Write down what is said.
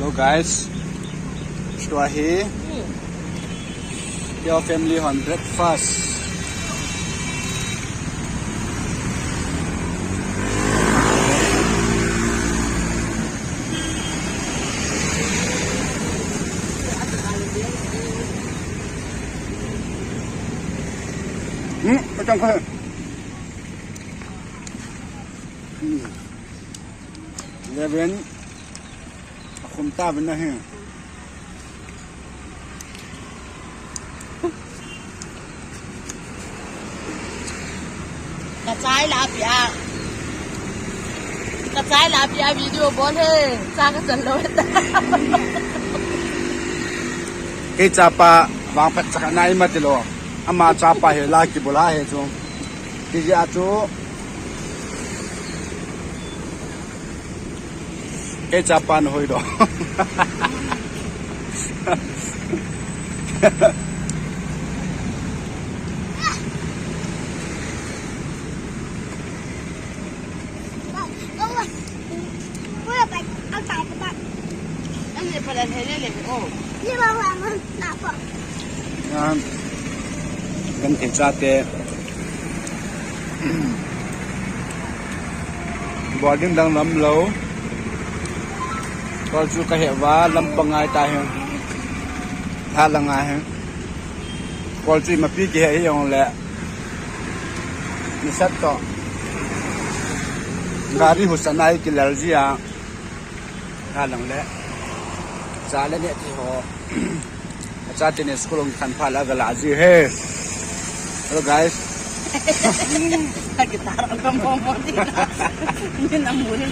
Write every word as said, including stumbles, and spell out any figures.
Hello guys, tua hi your family hon breakfast. Hmm, kacang kau. Hmm. Eleven. Akhum ta ben na hi. Kachai la pia. Kachai la pia video bol he. Cha kachan lou. Kei chapa vangphat chakha nai mati lou. Ama chapa hi la kibol a hi chu. Kei a chu. Kei chapa na hoi do. Yan, kan thei chate. Boarding dang lam lou. Kol chu ka he va lam pa ngai ta hi. Tha la ngai hi. Kol chu mapi ki he hi jong le. Ni sat to. Gari hu sanai ki lal ji a. Tha lang le. Cha le ne ti ho. Cha te ne school ong khan pha la ga la ji he. Hello guys. Kita ra ka mo mo ti na. Ni na mu ni.